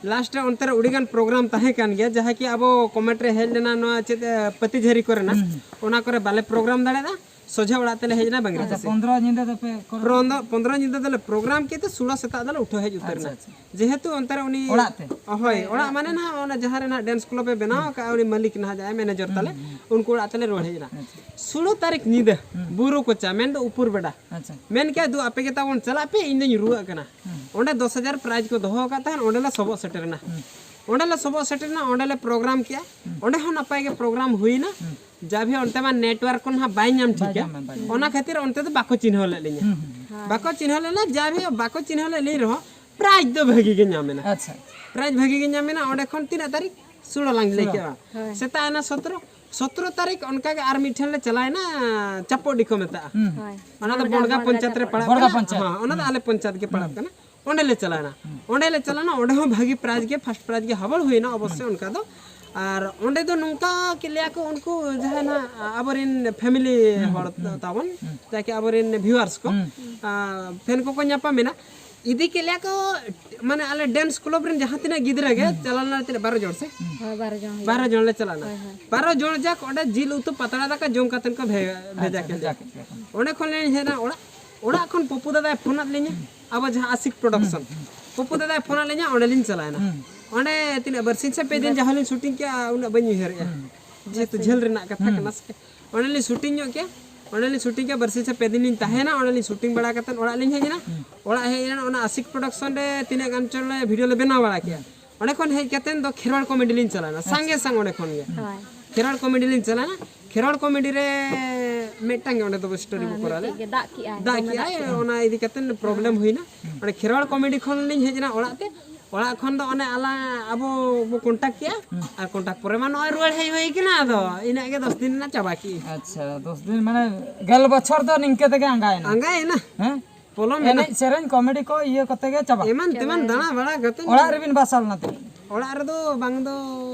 ᱞᱟᱥᱴ ᱨᱮ ᱚᱱᱛᱮ ᱨᱮ ᱟᱹᱰᱤᱜᱟᱱ ᱯᱨᱳᱜᱨᱟᱢ ᱛᱟᱦᱮᱸ ᱠᱟᱱ ᱜᱮᱭᱟ, ᱡᱟᱦᱟᱸ ᱠᱤ ᱟᱵᱚ ᱠᱚᱢᱮᱱᱴ ᱨᱮ ᱦᱮᱡ ᱞᱮᱱᱟ, ᱱᱚᱣᱟ ᱪᱮᱫ, ᱮ, ᱯᱟᱹᱛᱤᱡᱷᱟᱹᱨᱤ ᱠᱚᱨᱮᱱᱟᱜ, ᱦᱩᱸ, ᱦᱩᱸ᱾ ᱚᱱᱟ ᱠᱚᱨᱮ ᱵᱟᱞᱮ ᱯᱨᱳᱜᱨᱟᱢ ᱫᱟᱲᱮᱭᱟᱫᱟ, ᱥᱚᱡᱷᱮ ᱚᱲᱟᱜ ᱛᱮᱞᱮ ᱦᱮᱡ ᱮᱱᱟ ᱵᱟᱝᱨᱤ ᱟᱪᱪᱷᱟ, ᱠᱟᱹᱥᱤ᱾ ᱯᱚᱱᱫᱽᱨᱚ ᱧᱤᱫᱟᱹ ᱫᱚᱯᱮ ᱠᱚᱨᱟᱣ ᱯᱚᱱᱫᱽᱨᱚ, ᱯᱚᱱᱫᱽᱨᱚ ᱧᱤᱫᱟᱹ ᱫᱚᱞᱮ ᱯᱨᱳᱜᱨᱟᱢ ᱠᱮᱫ ᱛᱮ ᱥᱳᱲᱟ ᱥᱮᱛᱟᱜ ᱫᱚᱞᱮ ᱩᱴᱷᱟᱹᱣ ᱦᱮᱡ ᱩᱛᱟᱹᱨ ᱟᱪᱪᱷᱟ, ᱮᱱᱟ᱾ ᱟᱪᱪᱷᱟ᱾ ᱡᱮᱦᱮᱛᱩ ᱚᱱᱛᱮ ᱨᱮ ᱩᱱᱤ ᱚᱲᱟᱜ ᱛᱮ? ᱦᱳᱭ, ᱦᱳᱭ, ᱚᱲᱟᱜ ᱚᱲᱟᱜ᱾ ᱢᱟᱱᱮ ᱱᱟᱦᱟᱜ ᱚᱱᱟ ᱡᱟᱦᱟᱸ ᱨᱮ ᱱᱟᱦᱟᱜ ᱰᱮᱱᱥ ᱠᱞᱟᱵᱽ ᱮ ᱵᱮᱱᱟᱣ ᱦᱩᱸ᱾ ᱟᱠᱟᱫᱼᱟ, ᱩᱱᱤ ᱢᱟᱹᱞᱤᱠ ᱱᱟᱦᱟᱜ ᱡᱟᱦᱟᱸᱭ ᱢᱮᱱᱮᱡᱟᱨ ᱦᱩᱸ, ᱛᱟᱞᱮ, ᱦᱩᱸ, ᱦᱩᱸ᱾ ᱩᱱᱠᱩ ᱚᱲᱟᱜ ᱛᱮᱞᱮ ᱨᱩᱣᱟᱹᱲ ᱦᱮᱡ ᱮᱱᱟ᱾ ᱟᱪᱪᱷᱟ᱾ ᱥᱳᱲᱳ ᱛᱟᱹᱨᱤᱠᱷ ᱧᱤᱫᱟᱹ, ᱦᱩᱸ᱾ ᱵᱩᱨᱩ ᱠᱚᱪᱟ, ᱢᱮᱱᱫᱚ ᱩᱯᱩᱨ ᱵᱮᱰᱟ᱾ ᱟᱪᱪᱷᱟ᱾ ᱢᱮᱱ ᱠᱮᱜᱼᱟ, "ᱫᱩ, ᱟᱯᱮ ᱜᱮ ᱛᱟᱵᱚᱱ ᱪᱟᱞᱟᱜ ᱯᱮ, ᱤᱧ ᱫᱚᱧ ᱨᱩᱣᱟᱹᱜ ᱠᱟᱱᱟ᱾" ᱦᱩᱸ᱾ ᱚᱸᱰᱮ ᱫᱚᱥ ᱦᱟᱡᱟᱨ ᱯᱨᱟᱭᱤᱡᱽ ᱠᱚ ᱫᱚᱦᱚ ᱟᱠᱟᱫ ᱛᱟᱦᱮᱸᱫ, ᱚᱸᱰᱮ ᱞᱮ ᱥᱚᱵᱚᱜ ᱥᱮᱴᱮᱨ ᱮᱱᱟ᱾ ᱦᱩᱸ᱾ ᱚᱸᱰᱮ ᱞᱮ ᱥᱚᱵᱚᱜ ᱥᱮᱴᱮᱨ ᱮᱱᱟ, ᱚᱸᱰᱮ ᱞᱮ ᱯᱨᱳᱜᱨᱟᱢ ᱠᱮᱜᱼᱟ᱾ ᱦᱩᱸ᱾ ᱚᱸᱰᱮ ᱦᱚᱸ ᱱᱟᱯᱟᱭ ᱜᱮ ᱯᱨᱳᱜᱨᱟᱢ ᱦᱩᱭᱱᱟ᱾ ᱦᱩᱸ᱾ ᱡᱟᱵᱷᱮ ᱚᱱᱛᱮ ᱢᱟ ᱱᱮᱴᱣᱟᱨᱠ ᱠᱚ ᱱᱟᱦᱟᱜ ᱵᱟᱭ ᱧᱟᱢ ᱵᱟᱭ ᱴᱷᱤᱠᱟ᱾ ᱧᱟᱢᱟ, ᱵᱟᱭ ᱧᱟᱢᱟ᱾ ᱚᱱᱟ ᱠᱷᱟᱹᱛᱤᱨ ᱚᱱᱛᱮ ᱫᱚ ᱵᱟᱠᱚ ᱪᱤᱱᱦᱟᱹᱣ ᱞᱮᱫ ᱞᱤᱧᱟ᱾ ᱦᱩᱸ, ᱦᱩᱸ, ᱦᱩᱸ᱾ ᱦᱳᱭ᱾ ᱵᱟᱠᱚ ᱪᱤᱱᱦᱟᱹᱣ ᱞᱮᱱᱟ, ᱡᱟᱵᱷᱮ ᱵᱟᱠᱚ ᱪᱤᱱᱦᱟᱹᱣ ᱞᱮᱫ ᱞᱤᱧ ᱨᱮᱦᱚᱸ ᱯᱨᱟᱭᱤᱡᱽ ᱫᱚ ᱵᱷᱟᱹᱜᱤ ᱜᱮ ᱧᱟᱢ ᱮᱱᱟ᱾ ᱟᱪᱪᱷᱟ᱾ ᱯᱨᱟᱭᱤᱡᱽ ᱵᱷᱟᱹᱜᱤ ᱜᱮ ᱧᱟᱢ ᱮᱱᱟ᱾ ᱚᱸᱰᱮ ᱠᱷᱚᱱ ᱛᱤᱱᱟᱹᱜ ᱛᱟᱹᱨᱤᱠᱷ? ᱥᱳᱲᱳ ᱞᱟᱝ ᱞᱟᱹᱭ ᱥᱳᱲᱳ᱾ ᱠᱮᱜᱼᱟ᱾ ᱦᱳᱭ᱾ ᱥᱮᱛᱟᱜ ᱮᱱᱟ ᱥᱚᱛᱨᱚ, ᱥᱚᱛᱨᱚ ᱛᱟᱹᱨᱤᱠᱷ ᱚᱱᱠᱟ ᱜᱮ ᱟᱨ ᱢᱤᱫ ᱴᱷᱮᱱ ᱞᱮ ᱪᱟᱞᱟᱣ ᱮᱱᱟ, ᱪᱟᱯᱚᱰᱤ ᱠᱚ ᱢᱮᱛᱟᱜᱼᱟ᱾ ᱦᱩᱸ᱾ ᱦᱳᱭ᱾ ᱚᱱᱟ ᱫᱚ ᱵᱚᱲᱜᱟ, ᱵᱚᱲᱜᱟ ᱵᱚᱲᱜᱟ ᱯᱚᱧᱪᱟᱭᱮᱛ ᱨᱮ ᱪᱟᱯᱚᱰᱤ᱾ ᱯᱟᱲᱟᱜ ᱵᱚᱲᱜᱟ ᱠᱟᱱᱟ᱾ ᱯᱚᱧᱪᱟᱭᱮᱛ᱾ ᱦᱚᱸ, ᱚᱱᱟ ᱫᱚ ᱦᱩᱸ᱾ ᱟᱞᱮ ᱯᱚᱧᱪᱟᱭᱮᱛ ᱜᱮ ᱯᱟᱲᱟᱜ ᱦᱩᱸ᱾ ᱠᱟᱱᱟ᱾ ᱚᱸᱰᱮ ᱞᱮ ᱪᱟᱞᱟᱣ ᱮᱱᱟ᱾ ᱦᱩᱸ᱾ ᱚᱸᱰᱮ ᱞᱮ ᱪᱟᱞᱟᱣ ᱮᱱᱟ, ᱚᱸᱰᱮ ᱦᱚᱸ ᱵᱷᱟᱹᱜᱤ ᱯᱨᱟᱭᱤᱡᱽ ᱜᱮ, ᱯᱷᱟᱥᱴ ᱯᱨᱟᱭᱤᱡᱽ ᱜᱮ ᱦᱟᱵᱚᱲ ᱦᱩᱭᱱᱟ ᱚᱵᱚᱥᱥᱳᱭ ᱦᱩᱸ᱾ ᱚᱱᱠᱟ ᱫᱚ᱾ ᱟᱨ ᱚᱸᱰᱮ ᱫᱚ ᱱᱚᱝᱠᱟ ᱠᱚ ᱞᱟᱹᱭᱟ ᱠᱚ ᱩᱱᱠᱩ ᱡᱟᱦᱟᱸᱭ ᱱᱟᱦᱟᱜ ᱟᱵᱚᱨᱮᱱ ᱯᱷᱮᱢᱤᱞᱤ ᱦᱩᱸ, ᱦᱚᱲ ᱦᱩᱸ, ᱛᱟᱵᱚᱱ, ᱦᱩᱸ᱾ ᱡᱟᱠᱤ ᱟᱵᱚᱨᱮᱱ ᱵᱷᱤᱣᱟᱨᱥ ᱠᱚ, ᱦᱩᱸ᱾ ᱟᱨ ᱯᱷᱮᱱ ᱠᱚᱠᱚ ᱧᱟᱯᱟᱢ ᱮᱱᱟ, ᱤᱫᱤ ᱠᱮᱫ ᱞᱮᱭᱟ ᱠᱚ, ᱢᱟᱱᱮ ᱟᱞᱮ ᱰᱮᱱᱥ ᱠᱞᱟᱵᱽ ᱨᱮᱱ ᱡᱟᱦᱟᱸ ᱛᱤᱱᱟᱹᱜ ᱜᱤᱫᱽᱨᱟᱹ ᱜᱮ ᱦᱩᱸ᱾ ᱪᱟᱞᱟᱣ ᱞᱮᱱᱟ ᱛᱤᱱᱟᱹᱜ, ᱵᱟᱨᱚ ᱡᱚᱱ ᱥᱮ? ᱦᱩᱸ᱾ ᱦᱳᱭ, ᱵᱟᱨᱚ ᱡᱚᱱ ᱦᱩᱭᱩᱜᱼᱟ᱾ ᱵᱟᱨᱚ ᱡᱚᱱ ᱞᱮ ᱪᱟᱞᱟᱣ ᱮᱱᱟ᱾ ᱦᱳᱭ, ᱦᱳᱭ᱾ ᱵᱟᱨᱚ ᱡᱚᱱ ᱡᱟᱠ ᱚᱸᱰᱮ ᱡᱤᱞ ᱩᱛᱩ ᱯᱟᱛᱲᱟ ᱫᱟᱠᱟ ᱡᱚᱢ ᱠᱟᱛᱮ ᱠᱚ ᱵᱷᱮ-, ᱵᱷᱮᱡᱟ ᱟᱪᱪᱷᱟ, ᱠᱮᱫ ᱞᱮᱭᱟ᱾ ᱵᱷᱮᱡᱟ ᱠᱮᱫ ᱯᱮᱭᱟ ᱠᱚ᱾ ᱚᱸᱰᱮ ᱠᱷᱚᱱ ᱞᱤᱧ ᱦᱮᱡ ᱮᱱᱟ ᱚᱲᱟᱜ᱾ ᱚᱲᱟᱜ ᱠᱷᱚᱱ ᱯᱚᱯᱩ ᱫᱟᱫᱟᱭ ᱯᱷᱳᱱ ᱟᱫ ᱞᱤᱧᱟ, ᱦᱩᱸ᱾ ᱟᱵᱚ ᱡᱟᱦᱟᱸ ᱟᱥᱤᱠ ᱯᱨᱚᱰᱟᱠᱥᱚᱱ᱾ ᱦᱩᱸ, ᱦᱩᱸ᱾ ᱯᱚᱯᱩ ᱫᱟᱫᱟᱭ ᱯᱷᱳᱱ ᱟᱫ ᱞᱤᱧᱟ, ᱚᱸᱰᱮ ᱞᱤᱧ ᱪᱟᱞᱟᱣ ᱮᱱᱟ᱾ ᱦᱩᱸ᱾ ᱚᱸᱰᱮ ᱛᱤᱱᱟᱹᱜ ᱵᱟᱨᱥᱤᱧ ᱥᱮ ᱯᱮ ᱫᱤᱱ ᱵᱟᱨ- ᱡᱟᱦᱟᱸ ᱞᱤᱧ ᱥᱩᱴᱤᱝ ᱠᱮᱜᱼᱟ, ᱩᱱᱟᱹᱜ ᱵᱟᱹᱧ ᱩᱭᱦᱟᱹᱨᱮᱜᱼᱟ᱾ ᱦᱩᱸ᱾ ᱡᱮᱦᱮᱛᱩ ᱵᱟᱨᱥᱤᱧ᱾ ᱡᱷᱟᱹᱞ ᱨᱮᱱᱟᱜ ᱠᱟᱛᱷᱟ ᱦᱩᱸ᱾ ᱠᱟᱱᱟ ᱥᱮ᱾ ᱚᱸᱰᱮ ᱞᱤᱧ ᱥᱩᱴᱤᱝ ᱧᱚᱜ ᱠᱮᱜᱼᱟ᱾ ᱚᱸᱰᱮ ᱞᱤᱧ ᱥᱩᱴᱤᱝ ᱠᱮᱜᱼᱟ, ᱵᱟᱨᱥᱤᱧ ᱥᱮ ᱯᱮ ᱫᱤᱱ ᱞᱤᱧ ᱛᱟᱦᱮᱸᱭᱮᱱᱟ᱾ ᱚᱸᱰᱮ ᱞᱤᱧ ᱥᱩᱴᱤᱝ ᱵᱟᱲᱟ ᱠᱟᱛᱮᱫ ᱚᱲᱟᱜ ᱞᱤᱧ ᱦᱮᱡ ᱮᱱᱟ᱾ ᱦᱩᱸ᱾ ᱚᱲᱟᱜ ᱦᱮᱡ ᱮᱱᱟ, ᱚᱱᱟ ᱟᱥᱤᱠ ᱯᱨᱚᱰᱟᱠᱥᱚᱱ ᱨᱮ ᱛᱤᱱᱟᱹᱜ ᱜᱟᱱ ᱪᱚᱞᱮ ᱵᱷᱤᱰᱤᱭᱳ ᱞᱮ ᱵᱮᱱᱟᱣ ᱵᱟᱲᱟ ᱠᱮᱜᱼᱟ᱾ ᱦᱩᱸ᱾ ᱚᱸᱰᱮ ᱠᱷᱚᱱ ᱦᱮᱡ ᱠᱟᱛᱮ ᱫᱚ ᱠᱷᱮᱨᱣᱟᱲ ᱠᱚᱢᱮᱰᱤ ᱞᱤᱧ ᱪᱟᱞᱟᱣᱱᱟ, ᱥᱟᱸᱜᱮ ᱥᱟᱝ ᱚᱸᱰᱮ ᱠᱷᱚᱱ ᱜᱮ᱾ ᱦᱳᱭ᱾ ᱠᱷᱮᱨᱣᱟᱲ ᱠᱚᱢᱮᱰᱤ ᱞᱤᱧ ᱪᱟᱞᱟᱣᱱᱟ᱾ ᱠᱷᱮᱨᱣᱟᱲ ᱠᱚᱢᱮᱰᱤ ᱨᱮ ᱢᱤᱫᱴᱟᱝ ᱜᱮ ᱚᱸᱰᱮ ᱫᱚ ᱥᱴᱳᱨᱤ ᱵᱚ ᱠᱚᱨᱟᱣ ᱞᱮᱫ᱾ ᱢᱤᱫᱴᱤᱡ ᱜᱮ ᱫᱟᱜ ᱠᱮᱜᱼᱟᱭ, ᱫᱟᱜ ᱫᱚᱢᱮ ᱠᱮᱜᱼᱟᱭ, ᱚᱱᱟ ᱤᱫᱤ ᱠᱟᱛᱮ ᱯᱨᱚᱵᱞᱮᱢ ᱦᱩᱭᱱᱟ᱾ ᱚᱸᱰᱮ ᱠᱷᱮᱨᱣᱟᱲ ᱠᱚᱢᱮᱰᱤ ᱠᱷᱚᱱ ᱞᱤᱧ ᱦᱮᱡ ᱮᱱᱟ ᱚᱲᱟᱜ ᱛᱮ᱾ ᱚᱲᱟᱜ ᱠᱷᱚᱱ ᱫᱚ ᱚᱱᱮ ᱟᱞᱟᱝ ᱟᱵᱚ ᱵᱚ ᱠᱚᱱᱴᱟᱠᱴ ᱠᱮᱜᱼᱟ, ᱟᱨ ᱠᱚᱱᱴᱟᱠᱴ ᱯᱚᱨᱮ ᱢᱟ ᱱᱚᱜᱼᱚᱭ ᱨᱩᱣᱟᱹᱲ ᱦᱮᱡ ᱦᱩᱭ ᱠᱟᱱᱟ᱾ ᱟᱫᱚ ᱤᱱᱟᱹᱜ ᱜᱮ ᱫᱚᱥ ᱫᱤᱱ ᱨᱮᱱᱟᱜ ᱪᱟᱵᱟ ᱠᱮᱜᱼᱟᱹᱧ᱾ ᱟᱪᱪᱷᱟ, ᱫᱚᱥ ᱫᱤᱱ ᱢᱟᱱᱮ ᱜᱮᱞ ᱵᱚᱪᱷᱚᱨ ᱫᱚ ᱱᱤᱝᱠᱟᱹ ᱛᱮᱜᱮ ᱟᱸᱜᱟᱭᱮᱱᱟ᱾ ᱟᱸᱜᱟᱭᱮᱱᱟ, ᱦᱮᱸ? ᱯᱚᱞᱚᱢ ᱮᱱᱟ᱾ ᱮᱱᱮᱡ ᱥᱮᱨᱮᱧ ᱠᱚᱢᱮᱰᱤ ᱠᱚ ᱤᱭᱟᱹ ᱠᱚᱛᱮ ᱜᱮ ᱪᱟᱵᱟ᱾ ᱮᱢᱟᱱ ᱛᱮᱢᱟᱱ ᱫᱟᱬᱟ ᱵᱟᱲᱟ ᱠᱟᱛᱮ ᱚᱲᱟᱜ ᱨᱮᱵᱤᱱ ᱵᱟᱥᱟ ᱞᱮᱱᱟ ᱛᱤᱱᱟᱹᱜ? ᱚᱲᱟᱜ ᱨᱮᱫᱚ ᱵᱟᱝ ᱫᱚ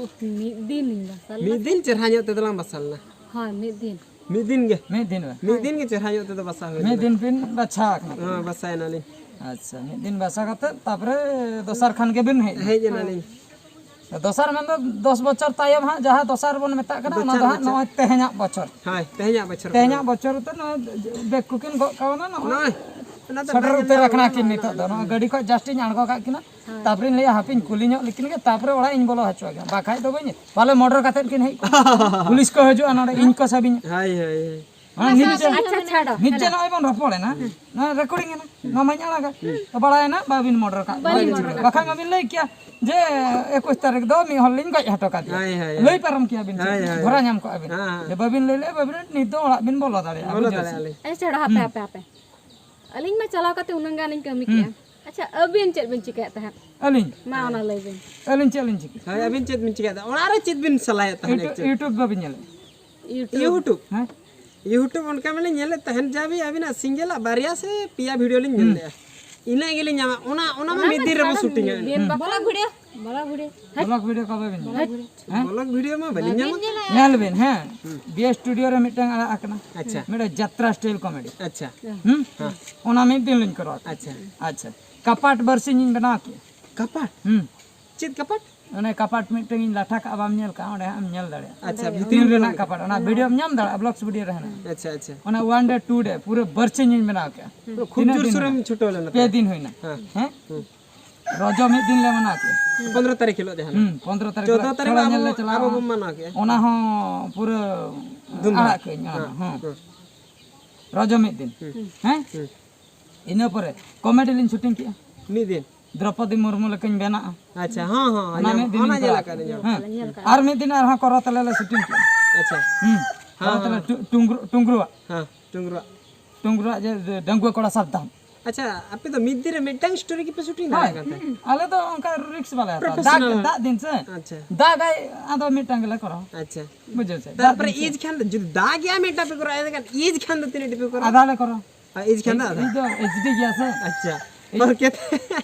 ᱢᱤᱫ ᱫᱤᱱ ᱞᱤᱧ ᱵᱟᱥᱟ ᱞᱮᱱᱟ᱾ ᱢᱤᱫ ᱫᱤᱱ ᱪᱮᱨᱦᱟ ᱧᱚᱜ ᱛᱮᱫᱚ ᱞᱟᱝ ᱵᱟᱥᱟ ᱞᱮᱱᱟ᱾ ᱦᱳᱭ, ᱢᱤᱫ ᱫᱤᱱ᱾ ᱢᱤᱫ ᱫᱤᱱ ᱜᱮ ᱢᱤᱫ ᱫᱤᱱ ᱨᱮ? ᱢᱤᱫ ᱫᱤᱱ ᱜᱮ ᱪᱮᱨᱦᱟ ᱧᱚᱜ ᱛᱮᱫᱚ ᱵᱟᱥᱟ ᱦᱩᱭ ᱢᱤᱫ ᱞᱮᱱᱟ᱾ ᱫᱤᱱ ᱵᱤᱱ ᱵᱟᱪᱷᱟ ᱟᱠᱟᱱᱟ? ᱦᱮᱸ, ᱵᱟᱥᱟᱭᱮᱱᱟᱞᱤᱧ᱾ ᱟᱪᱪᱷᱟ, ᱢᱤᱫ ᱫᱤᱱ ᱵᱟᱥᱟ ᱠᱟᱛᱮ ᱛᱟᱯᱚᱨᱮ ᱫᱚᱥᱟᱨ ᱠᱷᱟᱱ ᱜᱮᱵᱤᱱ ᱦᱮᱡ ᱮᱱᱟ? ᱦᱮᱡ ᱮᱱᱟᱞᱤᱧ᱾ ᱫᱚᱥᱟᱨ ᱢᱮᱱᱫᱚ ᱫᱚᱥ ᱵᱚᱪᱷᱚᱨ ᱛᱟᱭᱚᱢ ᱦᱟᱸᱜ ᱡᱟᱦᱟᱸ ᱫᱚᱥᱟᱨ ᱵᱚᱱ ᱢᱮᱛᱟᱜ ᱠᱟᱱᱟ, ᱚᱱᱟ ᱫᱚᱥᱟᱨ ᱫᱚ ᱦᱟᱸᱜ ᱵᱚᱪᱷᱚᱨ᱾ ᱱᱚᱜᱼᱚᱭ ᱛᱮᱦᱮᱧᱟᱜ ᱵᱚᱪᱷᱚᱨ᱾ ᱦᱳᱭ, ᱛᱮᱦᱮᱧᱟᱜ ᱵᱚᱪᱷᱚᱨ ᱛᱮᱦᱮᱧᱟᱜ ᱠᱟᱱᱟ᱾ ᱵᱚᱪᱷᱚᱨ ᱩᱛᱟᱹᱨ ᱱᱚᱜᱼᱚᱭ ᱵᱮᱜᱽ ᱠᱚᱠᱤᱱ ᱜᱚᱜ ᱠᱟᱣᱱᱟ, ᱱᱚᱜᱼᱚᱭ ᱱᱚᱜᱼᱚᱭ, ᱚᱱᱟ ᱫᱚ ᱥᱮᱴᱮᱨ ᱵᱟᱝ ᱩᱛᱟᱹᱨ ᱧᱮᱞ ᱟᱠᱟᱱᱟ ᱧᱟᱢᱚᱜ ᱠᱤᱱ ᱠᱟᱱᱟ᱾ ᱱᱤᱛᱚᱜ ᱫᱚ᱾ ᱱᱚᱣᱟ ᱜᱟᱹᱰᱤ ᱠᱷᱚᱱ just ᱤᱧ ᱟᱬᱜᱚ ᱠᱟᱜ ᱠᱤᱱᱟ᱾ ᱛᱟᱯᱚᱨᱮᱧ ᱞᱟᱹᱭᱟ ᱦᱟᱯᱮᱧ ᱠᱩᱞᱤ ᱧᱚᱜ ᱞᱮᱠᱤᱱ ᱜᱮ, ᱛᱟᱯᱚᱨᱮ ᱚᱲᱟᱜ ᱤᱧ ᱵᱚᱞᱚ ᱦᱚᱪᱚ ᱟᱹᱠᱤᱱᱟ᱾ ᱵᱟᱠᱷᱟᱡ ᱫᱚ ᱵᱟᱹᱧ, ᱯᱟᱞᱮ ᱢᱚᱨᱰᱟᱨ ᱠᱟᱛᱮᱫ ᱠᱤᱱ ᱦᱮᱡ ᱠᱚᱜᱼᱟ᱾ ᱯᱩᱞᱤᱥ ᱠᱚ ᱦᱤᱡᱩᱜᱼᱟ ᱱᱚᱰᱮ, ᱤᱧ ᱠᱚ ᱥᱟᱵᱤᱧᱟ᱾ ᱦᱳᱭ, ᱦᱳᱭ, ᱦᱳᱭ᱾ ᱢᱟᱱᱮ ᱱᱤᱡᱮ, ᱟᱪᱪᱷᱟ, ᱪᱷᱟᱲᱚ᱾ ᱱᱤᱡᱮ ᱱᱚᱜᱼᱚᱭ ᱵᱚᱱ ᱨᱚᱯᱚᱲᱮᱱᱟ, ᱱᱚᱣᱟ ᱨᱮᱠᱚᱨᱰᱤᱝ ᱮᱱᱟ, ᱱᱚᱣᱟ ᱢᱟᱧ ᱟᱲᱟᱜᱟ᱾ ᱛᱚ ᱵᱟᱲᱟᱭᱮᱱᱟ ᱵᱟᱵᱤᱱ ᱢᱚᱨᱰᱟᱨ ᱠᱟᱜ, ᱵᱟᱹᱞᱤᱧ ᱢᱚᱨᱰᱟᱨ ᱠᱟᱜ᱾ ᱵᱟᱠᱷᱟᱡ ᱢᱟᱵᱤᱱ ᱞᱟᱹᱭ ᱠᱮᱭᱟ ᱡᱮ ᱮᱠᱩᱥ ᱛᱟᱹᱨᱤᱠᱷ ᱫᱚ ᱢᱤᱫ ᱦᱚᱲ ᱞᱤᱧ ᱜᱚᱡ ᱦᱚᱴᱚ ᱠᱟᱫᱮᱭᱟ᱾ ᱦᱳᱭ, ᱦᱳᱭ, ᱞᱟᱹᱭ ᱦᱳᱭ᱾ ᱯᱟᱨᱚᱢ ᱠᱮᱭᱟᱵᱤᱱ ᱥᱮ, ᱦᱳᱭ, ᱦᱳᱭ, ᱫᱷᱚᱨᱟ ᱦᱳᱭ᱾ ᱧᱟᱢ ᱠᱚᱜᱼᱟ ᱵᱤᱱ ᱥᱮ, ᱦᱮᱸ, ᱦᱮᱸ᱾ ᱡᱮ ᱵᱟᱵᱤᱱ ᱞᱟᱹᱭ ᱞᱮᱜᱼᱟ ᱵᱟᱵᱤᱱ, ᱱᱤᱛ ᱫᱚ ᱚᱲᱟᱜ ᱵᱤᱱ ᱵᱚᱞᱚ ᱫᱟᱲᱮᱭᱟᱜᱼᱟ, ᱵᱚᱞᱚ ᱵᱩᱡᱷᱟᱹᱣ ᱥᱮ? ᱫᱟᱲᱮᱭᱟᱜᱼᱟ ᱞᱤᱧ᱾ ᱟᱪᱪᱷᱟ, ᱪᱷᱟᱲᱚ, ᱦᱟᱯᱮ, ᱦᱟᱯᱮ, ᱦᱟᱯᱮ᱾ ᱟᱹᱞᱤᱧ ᱢᱟ ᱪᱟᱞᱟᱣ ᱠᱟᱛᱮ ᱩᱱᱟᱹᱜ ᱜᱟᱱ ᱞᱤᱧ ᱠᱟᱹᱢᱤ ᱠᱮᱜᱼᱟ᱾ ᱟᱪᱪᱷᱟ, ᱟᱹᱵᱤᱱ ᱪᱮᱫ ᱵᱤᱱ ᱪᱤᱠᱟᱹᱭᱮᱫ ᱛᱟᱦᱮᱸᱫ? ᱟᱹᱞᱤᱧ? ᱢᱟ ᱚᱱᱟ ᱞᱟᱹᱭ ᱵᱤᱱ᱾ ᱟᱹᱞᱤᱧ ᱪᱮᱫ ᱞᱤᱧ ᱪᱤᱠᱟᱹᱭᱟ? ᱦᱳᱭ, ᱟᱹᱵᱤᱱ ᱪᱮᱫ ᱵᱤᱱ ᱪᱤᱠᱟᱹᱭᱮᱫᱟ? ᱚᱲᱟᱜ ᱨᱮ ᱪᱮᱫ ᱵᱤᱱ ᱥᱟᱞᱟᱭᱮᱫ ᱛᱟᱦᱮᱸᱫ YouTube, actually? YouTube ᱵᱟᱵᱤᱱ ᱧᱮᱞᱮᱫ? YouTube᱾ YouTube? ᱦᱮᱸ? YouTube ᱚᱱᱠᱟ ᱢᱟᱞᱤᱧ ᱧᱮᱞᱮᱫ ᱛᱟᱦᱮᱸᱫ, ᱡᱟ ᱵᱤ ᱟᱹᱵᱤᱱᱟᱜ ᱥᱤᱝᱜᱮᱞᱟᱜ ᱵᱟᱨᱭᱟ ᱥᱮ ᱯᱮᱭᱟ ᱵᱷᱤᱰᱤᱭᱳ ᱞᱤᱧ ᱧᱮᱞ ᱞᱮᱜᱼᱟ᱾ ᱤᱱᱟᱹ ᱜᱮᱞᱤᱧ ᱧᱟᱢᱟ, ᱚᱱᱟ, ᱚᱱᱟ ᱢᱟ ᱢᱤᱫ ᱫᱤᱱ ᱨᱮᱵᱚ ᱥᱩᱴᱤᱝᱟ᱾ ᱵᱤᱱ ᱵᱟᱠᱚ blog video, blog video. Blog video ᱠᱚ ᱵᱟᱵᱤᱱ ᱧᱮᱞᱟ? ᱦᱮᱸ? ᱵᱞᱚᱜ ᱵᱷᱤᱰᱤᱭᱳ ᱢᱟ ᱵᱟᱹᱞᱤᱧ ᱧᱟᱢᱟ᱾ ᱧᱮᱞ ᱵᱤᱱ, ᱦᱮᱸ, ᱵᱤ ᱮᱥ ᱥᱴᱩᱰᱤᱭᱳ ᱨᱮ ᱢᱤᱫᱴᱟᱝ ᱟᱲᱟᱜ ᱟᱠᱟᱱᱟ, ᱟᱪᱪᱷᱟ᱾ ᱢᱤᱫᱴᱟᱝ ᱡᱟᱛᱨᱟ ᱥᱴᱟᱭᱤᱞ ᱠᱚᱢᱮᱰᱤ᱾ ᱟᱪᱪᱷᱟ᱾ ᱦᱩᱸ? ᱚᱱᱟ ᱢᱤᱫ ᱫᱤᱱ ᱞᱤᱧ ᱠᱚᱨᱟᱣ ᱠᱮᱫᱟ᱾ ᱟᱪᱪᱷᱟ᱾ ᱟᱪᱪᱷᱟ, ᱠᱟᱯᱟᱴ ᱵᱟᱨᱥᱤᱧ ᱤᱧ ᱵᱮᱱᱟᱣ ᱠᱮᱫᱟ᱾ ᱠᱟᱯᱟᱴ? ᱦᱩᱸ᱾ ᱪᱮᱫ ᱠᱟᱯᱟᱴ? ᱚᱱᱮ ᱠᱟᱯᱟᱴ ᱢᱤᱫᱴᱟᱝ ᱤᱧ ᱞᱟᱴᱷᱟ ᱠᱟᱜᱼᱟ, ᱵᱟᱢ ᱧᱮᱞ ᱠᱟᱜᱼᱟ, ᱚᱸᱰᱮ ᱦᱟᱸᱜ ᱮᱢ ᱧᱮᱞ ᱫᱟᱲᱮᱭᱟᱜᱼᱟ᱾ ᱟᱪᱪᱷᱟ, ᱛᱤᱱ ᱵᱷᱤᱛᱤᱨ ᱨᱮᱱᱟᱜ ᱨᱮᱱᱟᱜ᱾ ᱠᱟᱯᱟᱴ, ᱚᱱᱟ ᱵᱷᱤᱰᱤᱭᱳᱢ ᱧᱟᱢ ᱫᱟᱲᱮᱭᱟᱜᱼᱟ, ᱵᱞᱚᱜᱥ ᱵᱷᱤᱰᱤᱭᱳ ᱨᱮ ᱦᱮᱱᱟᱜᱼᱟ᱾ ᱟᱪᱪᱷᱟ, ᱟᱪᱪᱷᱟ᱾ ᱚᱱᱟ ᱚᱣᱟᱱ ᱰᱮ ᱴᱩ ᱰᱮ ᱯᱩᱨᱟᱹ ᱵᱟᱨᱥᱤᱧ ᱤᱧ ᱵᱮᱱᱟᱣ ᱠᱮᱜᱼᱟ᱾ ᱯᱩᱨᱟᱹ ᱠᱷᱩᱵ ᱛᱤᱱᱟᱹᱜ ᱡᱳᱨᱮᱢ ᱦᱩᱭᱱᱟ? ᱪᱷᱩᱴᱟᱹᱣ ᱞᱮᱱᱟ ᱯᱮ ᱛᱚ? ᱫᱤᱱ ᱦᱩᱭᱱᱟ᱾ ᱦᱮᱸ᱾ ᱦᱮᱸ? ᱨᱚᱡᱚ ᱢᱤᱫ ᱫᱤᱱ ᱞᱮ ᱢᱟᱱᱟᱣ ᱠᱮᱜᱼᱟ᱾ ᱯᱚᱱᱫᱽᱨᱚ ᱛᱟᱹᱨᱤᱠᱷ ᱦᱤᱞᱳᱜ ᱡᱟᱦᱟᱸ᱾ ᱦᱩᱸ, ᱯᱚᱱᱫᱽᱨᱚ ᱛᱟᱹᱨᱤᱠᱷ ᱪᱳᱫᱽᱫᱚ ᱨᱮ ᱛᱟᱹᱨᱤᱠᱷ ᱛᱷᱚᱲᱟ ᱢᱟ ᱧᱮᱞ ᱞᱮ ᱟᱵᱚ, ᱪᱟᱞᱟᱜᱼᱟ᱾ ᱟᱵᱚ ᱵᱚᱱ ᱢᱟᱱᱟᱣ ᱠᱮᱜᱼᱟ᱾ ᱚᱱᱟ ᱦᱚᱸ ᱯᱩᱨᱟᱹ ᱫᱷᱩᱢᱫᱷᱟᱢ᱾ ᱟᱲᱟᱜ ᱠᱟᱹᱧ, ᱚᱱᱟ ᱦᱮᱸ, ᱦᱚᱸ᱾ ᱦᱮᱸ᱾ ᱨᱚᱡᱚ ᱢᱤᱫ ᱫᱤᱱ᱾ ᱦᱩᱸ᱾ ᱦᱮᱸ? ᱦᱩᱸ᱾ ᱤᱱᱟᱹ ᱯᱚᱨᱮ ᱠᱚᱢᱮᱰᱤ ᱞᱤᱧ ᱥᱩᱴᱤᱝ ᱠᱮᱜᱼᱟ᱾ ᱢᱤᱫ ᱫᱤᱱ? ᱫᱨᱚᱯᱚᱫᱤ ᱢᱩᱨᱢᱩ ᱞᱮᱠᱟᱧ ᱵᱮᱱᱟᱜᱼᱟ᱾ ᱟᱪᱪᱷᱟ, ᱦᱚᱸ, ᱦᱚᱸ, ᱚᱱᱟ ᱟᱸᱡᱚᱢ, ᱢᱤᱫ ᱫᱤᱱ ᱚᱱᱟ ᱤᱧ ᱧᱮᱞ ᱠᱚᱨᱟᱣ ᱟᱠᱟᱫ ᱠᱮᱫᱟ᱾ ᱞᱤᱧ᱾ ᱦᱮᱸ᱾ ᱟᱨ ᱢᱤᱫ ᱫᱤᱱ ᱟᱨᱦᱚᱸ ᱠᱚᱨᱚ ᱛᱟᱞᱮ ᱞᱮ ᱥᱩᱴᱤᱝ ᱠᱮᱫᱟ᱾ ᱟᱪᱪᱷᱟ᱾ ᱦᱩᱸ᱾ ᱠᱚᱨᱚ ᱦᱚᱸ, ᱛᱟᱞᱮ ᱦᱚᱸ᱾ ᱴᱩ-, ᱴᱩᱝᱜᱨᱩ-, ᱴᱩᱝᱜᱨᱩᱣᱟᱜ᱾ ᱦᱮᱸ, ᱴᱩᱝᱜᱨᱩᱣᱟᱜ᱾ ᱴᱩᱝᱜᱨᱩᱣᱟᱜ ᱡᱮ, ᱡᱮ ᱰᱟᱺᱜᱩᱣᱟᱹ ᱠᱚᱲᱟ ᱥᱟᱵᱫᱷᱟᱱ᱾ ᱟᱪᱪᱷᱟ, ᱟᱯᱮ ᱫᱚ ᱢᱤᱫ ᱫᱤᱱ ᱨᱮ ᱢᱤᱫᱴᱟᱝ ᱥᱴᱳᱨᱤ ᱜᱮᱯᱮ ᱥᱩᱴᱤᱝ ᱦᱳᱭ, ᱫᱟᱲᱮᱭᱟᱜ ᱠᱟᱱ ᱛᱟᱦᱮᱸᱫ? ᱟᱞᱮ ᱫᱚ ᱚᱱᱠᱟ ᱨᱤᱠᱥ ᱵᱟᱞᱮ ᱦᱟᱛᱟᱣᱟ᱾ ᱫᱟᱜ, ᱯᱨᱚᱯᱷᱮᱥᱚᱱᱟᱞ᱾ ᱫᱟᱜ ᱫᱤᱱ ᱥᱮ᱾ ᱟᱪᱪᱷᱟ᱾ ᱫᱟᱜᱟᱭ, ᱟᱫᱚ ᱢᱤᱫᱴᱟᱝ ᱜᱮᱞᱮ ᱠᱚᱨᱟᱣᱟ᱾ ᱟᱪᱪᱷᱟ᱾ ᱵᱩᱡᱷᱟᱹᱣ ᱥᱮ? ᱛᱟᱨᱯᱚᱨᱮ ᱫᱟᱜ ᱫᱤᱱ ᱥᱮ᱾ ᱤᱡ ᱠᱷᱟᱱ ᱫᱚ, ᱡᱩᱫᱤ ᱫᱟᱜ ᱜᱮᱭᱟ ᱢᱤᱫᱴᱟᱝ ᱯᱮ ᱠᱚᱨᱟᱣᱟ, ᱮᱱᱠᱷᱟᱱ ᱤᱡ ᱠᱷᱟᱱ ᱫᱚ ᱛᱤᱱᱟᱹᱜ ᱴᱤ ᱯᱮ ᱠᱚᱨᱟᱣᱟ? ᱟᱫᱷᱟ ᱞᱮ ᱠᱚᱨᱟᱣᱟ᱾ ᱟᱨ ᱤᱡ ᱠᱷᱟᱱ ᱫᱚ ᱤᱡ, ᱟᱫᱷᱟ? ᱤᱡ ᱫᱚ ᱮᱭᱤᱪ ᱰᱤ ᱜᱮᱭᱟ ᱥᱮ᱾ ᱟᱪᱪᱷᱟ᱾ ᱤᱡ ᱯᱚᱨᱠᱮᱛᱮ?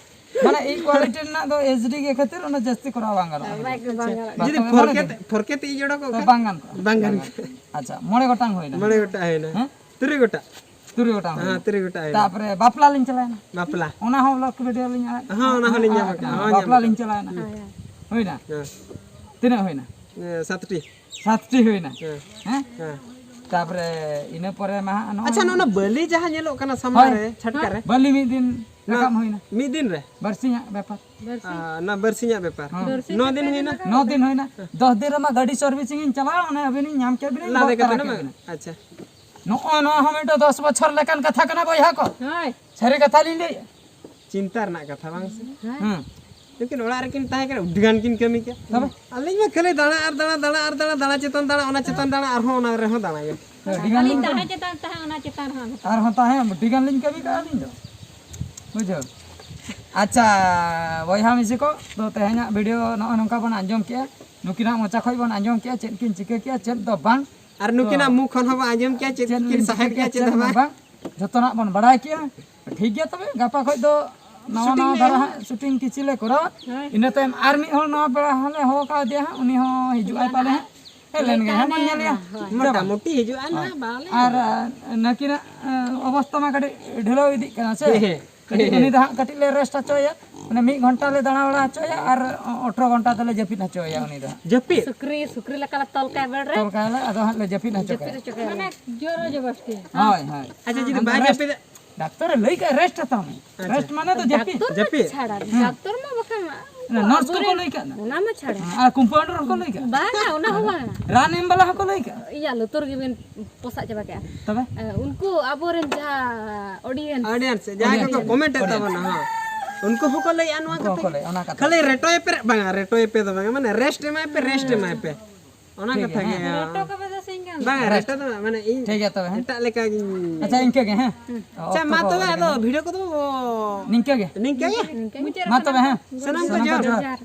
ᱢᱟᱱᱮ ᱤᱡ ᱠᱚᱣᱟᱞᱤᱴᱤ ᱨᱮᱱᱟᱜ ᱫᱚ ᱮᱭᱤᱪ ᱰᱤ ᱜᱮ ᱠᱷᱟᱹᱛᱤᱨ ᱚᱱᱟ ᱡᱟᱹᱥᱛᱤ ᱠᱚᱨᱟᱣ ᱵᱟᱝ ᱜᱟᱱᱚᱜᱼᱟ᱾ ᱵᱟᱝ ᱜᱟᱱᱚᱜᱼᱟ᱾ ᱡᱩᱫᱤ ᱵᱟᱝ ᱯᱷᱳᱨ ᱠᱮ ᱜᱟᱱᱚᱜᱼᱟ᱾ ᱛᱮ, ᱯᱷᱳᱨ ᱠᱮ ᱛᱮ ᱤᱡ ᱚᱰᱚᱠᱚᱜ ᱛᱚ ᱠᱷᱟᱱ? ᱵᱟᱝ ᱜᱟᱱ ᱠᱚᱜᱼᱟ᱾ ᱵᱟᱝ ᱜᱟᱱ ᱠᱚᱜᱼᱟ᱾ ᱟᱪᱪᱷᱟ, ᱢᱚᱬᱮ ᱜᱚᱴᱟᱝ ᱦᱩᱭᱱᱟ᱾ ᱢᱚᱬᱮ ᱜᱚᱴᱟᱝ ᱦᱩᱭᱱᱟ᱾ ᱦᱮᱸ? ᱛᱩᱨᱩᱭ ᱜᱚᱴᱟᱝ᱾ ᱛᱩᱨᱩᱭ ᱜᱚᱴᱟᱝ ᱦᱮᱸ, ᱦᱩᱭᱱᱟ᱾ ᱛᱩᱨᱩᱭ ᱜᱚᱴᱟᱝ ᱦᱩᱭᱱᱟ᱾ ᱛᱟᱯᱚᱨᱮ ᱵᱟᱯᱞᱟ ᱞᱤᱧ ᱪᱟᱞᱟᱣᱮᱱᱟ᱾ ᱵᱟᱯᱞᱟ᱾ ᱚᱱᱟ ᱦᱚᱸ ᱵᱞᱚᱜ ᱵᱷᱤᱰᱤᱭᱳ ᱞᱤᱧ ᱟᱲᱟᱜ᱾ ᱦᱚᱸ, ᱚᱱᱟ ᱦᱚᱸᱞᱤᱧ ᱧᱟᱢ ᱟᱠᱟᱫᱟ᱾ ᱦᱚᱸ, ᱵᱟᱯᱞᱟ ᱧᱟᱢ ᱞᱤᱧ ᱟᱠᱟᱫᱟ᱾ ᱪᱟᱞᱟᱣᱮᱱᱟ᱾ ᱦᱩᱸ᱾ ᱦᱩᱭᱱᱟ? ᱦᱮᱸ᱾ ᱛᱤᱱᱟᱹᱜ ᱦᱩᱭᱱᱟ? ᱮ, ᱥᱟᱛᱴᱤ᱾ ᱥᱟᱛᱴᱤ ᱦᱩᱭᱱᱟ᱾ ᱦᱮᱸ᱾ ᱦᱮᱸ? ᱦᱮᱸ᱾ ᱛᱟᱯᱚᱨᱮ ᱤᱱᱟᱹ ᱯᱚᱨᱮ ᱢᱟ ᱦᱟᱸᱜ ᱱᱚᱜᱼᱚᱭ ᱟᱪᱪᱷᱟ, ᱱᱚᱜᱼᱚ ᱱᱟ ᱵᱟᱹᱞᱤ ᱡᱟᱦᱟᱸ ᱧᱮᱞᱚᱜ ᱠᱟᱱᱟ ᱥᱟᱢᱟᱝ ᱦᱳᱭ᱾ ᱨᱮ, ᱪᱷᱟᱴᱠᱟ ᱨᱮ? ᱵᱟᱹᱞᱤ ᱢᱤᱫ ᱫᱤᱱ ᱱᱚᱣᱟ ᱨᱟᱠᱟᱵ ᱦᱩᱭᱱᱟ᱾ ᱢᱤᱫ ᱫᱤᱱ ᱨᱮ? ᱵᱟᱨᱥᱤᱧᱟᱜ ᱵᱮᱯᱟᱨ᱾ ᱵᱟᱨᱥᱤᱧ᱾ ᱟᱨ ᱚᱱᱟ ᱵᱟᱨᱥᱤᱧᱟᱜ ᱵᱮᱯᱟᱨ᱾ ᱦᱚᱸ᱾ ᱵᱟᱨᱥᱤᱧ ᱱᱚ ᱫᱤᱱ ᱯᱮ ᱦᱩᱭᱱᱟ? ᱫᱤᱱ ᱱᱚ ᱫᱤᱱ ᱦᱩᱭᱱᱟ᱾ ᱫᱚᱥ ᱫᱤᱱ ᱨᱮᱢᱟ ᱜᱟᱹᱰᱤ ᱥᱟᱨᱵᱷᱤᱥᱤᱝ ᱤᱧ ᱪᱟᱞᱟᱣ, ᱚᱱᱮ ᱟᱹᱵᱤᱱᱤᱧ ᱧᱟᱢ ᱠᱮᱫ ᱵᱤᱱᱟ, ᱞᱟᱫᱮ ᱜᱚᱫ ᱠᱟᱛᱮ ᱛᱟᱨᱟ ᱱᱟ ᱠᱮᱫ ᱵᱟᱝ? ᱵᱤᱱᱟ᱾ ᱟᱪᱪᱷᱟ᱾ ᱱᱚᱜᱼᱚ ᱱᱚᱣᱟ ᱦᱚᱸ ᱢᱤᱫᱴᱮᱱ ᱫᱚᱥ ᱵᱚᱪᱷᱚᱨ ᱞᱮᱠᱟᱱ ᱠᱟᱛᱷᱟ ᱠᱟᱱᱟ ᱵᱚᱭᱦᱟ ᱠᱚ᱾ ᱦᱳᱭ᱾ ᱥᱟᱹᱨᱤ ᱠᱟᱛᱷᱟ ᱞᱤᱧ ᱞᱟᱹᱭᱮᱫᱼᱟ᱾ ᱪᱤᱱᱛᱟ ᱨᱮᱱᱟᱜ ᱠᱟᱛᱷᱟ ᱵᱟᱝ ᱥᱮ? ᱦᱮᱸ᱾ ᱦᱩᱸ᱾ ᱞᱮᱠᱤᱱ ᱚᱲᱟᱜ ᱨᱮᱠᱤᱱ ᱛᱟᱦᱮᱸ ᱠᱟᱱᱟ, ᱟᱹᱰᱤ ᱜᱟᱱ ᱠᱤᱱ ᱠᱟᱹᱢᱤ ᱠᱮᱫ᱾ ᱛᱚᱵᱮ? ᱟᱹᱞᱤᱧ ᱢᱟ ᱠᱷᱟᱹᱞᱤ ᱫᱟᱬᱟ ᱟᱨ ᱫᱟᱬᱟ, ᱫᱟᱬᱟ ᱟᱨ ᱫᱟᱬᱟ, ᱫᱟᱬᱟ ᱪᱮᱛᱟᱱ ᱫᱟᱬᱟ, ᱚᱱᱟ ᱪᱮᱛᱟᱱ ᱫᱟᱬᱟ, ᱟᱨᱦᱚᱸ ᱚᱱᱟ ᱨᱮᱦᱚᱸ ᱫᱟᱬᱟ ᱜᱮ᱾ ᱟᱹᱰᱤ ᱜᱟᱱ ᱟᱹᱞᱤᱧ ᱞᱤᱧ ᱛᱟᱦᱮᱸ ᱠᱟᱹᱢᱤ᱾ ᱪᱮᱛᱟᱱ ᱛᱟᱦᱮᱸ, ᱚᱱᱟ ᱪᱮᱛᱟᱱ ᱨᱮᱦᱚᱸ᱾ ᱟᱨᱦᱚᱸ ᱛᱟᱦᱮᱸ, ᱟᱹᱰᱤ ᱜᱟᱱ ᱞᱤᱧ ᱠᱟᱹᱢᱤ ᱠᱟᱜᱼᱟ ᱟᱹᱞᱤᱧ ᱫᱚ᱾ ᱵᱩᱡᱷᱟᱹᱣ? ᱟᱪᱪᱷᱟ, ᱵᱚᱭᱦᱟ ᱢᱤᱥᱤ ᱠᱚ, ᱛᱚ ᱛᱮᱦᱮᱧᱟᱜ ᱵᱷᱤᱰᱤᱭᱳ ᱱᱚᱜᱼᱚᱭ ᱱᱚᱝᱠᱟ ᱵᱚᱱ ᱟᱸᱡᱚᱢ ᱠᱮᱜᱼᱟ᱾ ᱱᱩᱠᱤᱱᱟᱜ ᱢᱚᱪᱟ ᱠᱷᱚᱱ ᱵᱚᱱ ᱟᱸᱡᱚᱢ ᱠᱮᱜᱼᱟ, ᱪᱮᱫ ᱠᱤᱱ ᱪᱤᱠᱟᱹ ᱠᱮᱜᱼᱟ, ᱪᱮᱫ ᱫᱚ ᱵᱟᱝ᱾ ᱟᱨ ᱱᱩᱠᱤᱱᱟᱜ ᱛᱚ, ᱢᱩ ᱠᱷᱚᱱ ᱦᱚᱸ ᱵᱚᱱ ᱟᱸᱡᱚᱢ ᱠᱮᱜᱼᱟ, ᱪᱮᱫ ᱪᱮᱫ ᱠᱤᱱ ᱵᱤᱱ ᱥᱟᱦᱮᱫ ᱪᱤᱠᱟᱹ ᱠᱮᱜᱼᱟ, ᱠᱮᱜᱼᱟ, ᱪᱮᱫ ᱪᱮᱫ ᱦᱚᱸ ᱵᱟᱝ᱾ ᱵᱟᱝ᱾ ᱡᱚᱛᱚᱱᱟᱜ ᱵᱚᱱ ᱵᱟᱲᱟᱭ ᱠᱮᱜᱼᱟ᱾ ᱴᱷᱤᱠ ᱜᱮᱭᱟ, ᱛᱚᱵᱮ ᱜᱟᱯᱟ ᱠᱷᱚᱱ ᱫᱚ ᱱᱟᱣᱟ ᱥᱩᱴᱤᱝ ᱱᱟᱣᱟ ᱞᱮ ᱫᱷᱟᱨᱟ ᱮᱦᱚᱵᱟ᱾ ᱦᱟᱸᱜ ᱥᱩᱴᱤᱝ ᱠᱤᱪᱷᱤ ᱞᱮ ᱠᱚᱨᱟᱣᱟ᱾ ᱦᱳᱭ᱾ ᱤᱱᱟᱹ ᱛᱟᱭᱚᱢ ᱟᱨ ᱢᱤᱫ ᱦᱚᱲ ᱱᱟᱣᱟ ᱯᱮᱲᱟ ᱦᱚᱸᱞᱮ ᱦᱚᱦᱚ ᱠᱟᱣᱫᱮᱭᱟ ᱦᱟᱸᱜ, ᱩᱱᱤ ᱦᱚᱸ ᱦᱤᱡᱩᱜ ᱟᱭ ᱯᱟᱞᱮ ᱦᱟᱸᱜ᱾ ᱦᱮᱡ ᱞᱮᱱ ᱜᱮ ᱦᱟᱸᱜ, ᱵᱚᱱ ᱧᱮᱞᱮᱭᱟ᱾ ᱦᱳᱭ᱾ ᱥᱮ ᱵᱟᱝ? ᱢᱚᱴᱟᱢᱩᱴᱤ ᱦᱤᱡᱩᱜᱼᱟ ᱱᱟᱦᱟᱜ, ᱦᱳᱭ᱾ ᱵᱟᱝ ᱞᱮ ᱟᱨ, ᱤᱭᱟᱹ᱾ ᱟᱨ, ᱱᱟᱹᱠᱤᱱᱟᱜ, ᱮ, ᱚᱵᱚᱥᱛᱟ ᱢᱟ ᱠᱟᱹᱴᱤᱡ ᱰᱷᱤᱞᱟᱹᱣ ᱤᱫᱤᱜ ᱠᱟᱱᱟ ᱥᱮ? ᱦᱮᱸ, ᱦᱮᱸ᱾ ᱠᱟᱹᱴᱤᱡ ᱩᱱᱤ ᱫᱚ ᱦᱟᱸᱜ ᱠᱟᱹᱴᱤᱡ ᱞᱮ ᱨᱮᱥᱴ ᱦᱚᱪᱚᱭᱟ, ᱢᱟᱱᱮ ᱢᱤᱫ ᱜᱷᱚᱱᱴᱟ ᱞᱮ ᱫᱟᱬᱟ ᱵᱟᱲᱟ ᱦᱚᱪᱚᱭᱟ ᱟᱨ ᱟᱴᱷᱨᱚ ᱜᱷᱚᱱᱴᱟ ᱫᱚᱞᱮ ᱡᱟᱹᱯᱤᱫ ᱦᱚᱪᱚᱭᱟ ᱩᱱᱤ ᱫᱚ ᱦᱟᱸᱜ᱾ ᱡᱟᱹᱯᱤᱫ? ᱥᱩᱠᱨᱤ, ᱥᱩᱠᱨᱤ ᱞᱮᱠᱟ ᱞᱮ ᱛᱚᱞ ᱠᱟᱭᱟ ᱵᱮᱰ ᱨᱮ᱾ ᱛᱚᱞ ᱠᱟᱭᱟᱞᱮ, ᱟᱫᱚ ᱦᱟᱸᱜ ᱞᱮ ᱡᱟᱹᱯᱤᱫ ᱦᱚᱪᱚ ᱡᱟᱹᱯᱤᱫ ᱠᱟᱭᱟ᱾ ᱦᱚᱪᱚ ᱠᱟᱭᱟ᱾ ᱢᱟᱱᱮ ᱡᱳᱨ ᱡᱚᱵᱚᱥᱴᱤ᱾ ᱦᱳᱭ, ᱦᱳᱭ᱾ ᱟᱪᱪᱷᱟ, ᱡᱩᱫᱤ ᱟᱫᱚ ᱵᱟᱭ ᱨᱮᱥᱴ, ᱡᱟᱹᱯᱤᱫᱟ? ᱰᱟᱠᱛᱚᱨᱮ ᱞᱟᱹᱭ ᱠᱟᱜᱼᱟ, ᱨᱮᱥᱴ ᱦᱟᱛᱟᱣ ᱢᱮ᱾ ᱟᱪᱪᱷᱟ᱾ ᱨᱮᱥᱴ ᱢᱟᱱᱮ ᱫᱚ ᱡᱟᱹᱯᱤᱫ᱾ ᱰᱟᱠᱛᱚᱨ ᱢᱟ ᱡᱟᱹᱯᱤᱫ᱾ ᱪᱷᱟᱲᱟ, ᱦᱮᱸ᱾ ᱰᱟᱠᱛᱚᱨ ᱢᱟ ᱵᱟᱠᱷᱟᱱ ᱚᱱᱟ ᱱᱟᱨᱥ ᱠᱚᱠᱚ ᱟᱵᱚᱨᱮᱱ ᱞᱟᱹᱭ ᱠᱟᱜ ᱫᱚ? ᱚᱱᱟ ᱢᱟ ᱪᱷᱟᱲᱟ᱾ ᱦᱮᱸ, ᱟᱨ ᱠᱚᱢᱯᱟᱣᱩᱱᱰᱟᱨ ᱦᱚᱸᱠᱚ ᱞᱟᱹᱭ ᱠᱟᱜ ᱫᱚ? ᱵᱟᱝᱟ, ᱚᱱᱟ ᱦᱚᱸ ᱵᱟᱝᱟ᱾ ᱨᱟᱱ ᱮᱢ ᱵᱟᱞᱟ ᱦᱚᱸᱠᱚ ᱞᱟᱹᱭ ᱠᱟᱜ? ᱤᱭᱟᱹ, ᱞᱩᱛᱩᱨ ᱜᱮᱵᱮᱱ ᱯᱚᱥᱟᱜ ᱪᱟᱵᱟ ᱠᱮᱜᱼᱟ᱾ ᱛᱚᱵᱮ? ᱮ, ᱩᱱᱠᱩ ᱟᱵᱚᱨᱮᱱ ᱡᱟᱦᱟᱸ ᱚᱰᱤᱭᱮᱱᱥ᱾ ᱚᱰᱤᱭᱮᱱᱥ, ᱡᱟᱦᱟᱸᱭ ᱠᱚᱠᱚ ᱚᱰᱤᱭᱮᱱᱥ᱾ ᱠᱚᱢᱮᱱᱴ ᱮᱫ ᱛᱟᱵᱚᱱᱟ, ᱦᱮᱸ᱾ ᱩᱱᱠᱩ ᱦᱚᱸᱠᱚ ᱞᱟᱹᱭᱮᱜᱼᱟ ᱱᱚᱣᱟ ᱩᱱᱠᱩ ᱠᱟᱛᱷᱟ ᱦᱚᱸᱠᱚ ᱜᱮ᱾ ᱞᱟᱹᱭᱟ ᱚᱱᱟ ᱠᱟᱛᱷᱟ᱾ ᱠᱷᱟᱹᱞᱤ ᱨᱮᱴᱚᱭᱮ ᱯᱮ, ᱵᱟᱝᱟ, ᱨᱮᱴᱚᱭᱮ ᱯᱮ ᱫᱚ ᱵᱟᱝᱟ, ᱢᱟᱱᱮ ᱨᱮᱥᱴ ᱮᱢᱟᱭ ᱯᱮ, ᱨᱮᱥᱴ ᱮᱢᱟᱭ ᱯᱮ, ᱚᱱᱟ ᱴᱷᱤᱠ ᱠᱟᱛᱷᱟ ᱜᱮᱭᱟ, ᱜᱮ᱾ ᱦᱮᱸ᱾ ᱨᱮᱴᱚ ᱠᱚᱯᱮ ᱫᱚ ᱥᱮᱧ ᱠᱟᱱ ᱵᱟᱝᱟ, ᱫᱚ᱾ ᱨᱮᱥᱴ ᱫᱚ ᱵᱟᱝ, ᱢᱟᱱᱮ ᱤᱧ ᱴᱷᱤᱠ ᱜᱮᱭᱟ ᱛᱚᱵᱮ, ᱦᱮᱸ᱾ ᱮᱴᱟᱜ ᱞᱮᱠᱟ ᱜᱤᱧ ᱟᱪᱪᱷᱟ, ᱤᱱᱠᱟᱹ ᱜᱮ, ᱦᱮᱸ᱾ ᱟᱪᱪᱷᱟ, ᱚᱠᱛᱚ ᱢᱟ ᱠᱚ ᱛᱚᱵᱮ ᱟᱹᱰᱤ ᱟᱫᱚ ᱜᱟᱱ᱾ ᱵᱷᱤᱰᱤᱭᱳ ᱠᱚᱫᱚ ᱱᱤᱝᱠᱟᱹ ᱜᱮ᱾ ᱱᱤᱝᱠᱟᱹ ᱜᱮ? ᱢᱩᱪᱟᱹᱫ ᱨᱮ ᱢᱟ ᱛᱚᱵᱮ, ᱥᱟᱱᱟᱢ ᱦᱮᱸ᱾ ᱠᱚ ᱥᱟᱱᱟᱢ ᱠᱚ ᱡᱚᱦᱟᱨ᱾ ᱡᱚᱦᱟᱨ᱾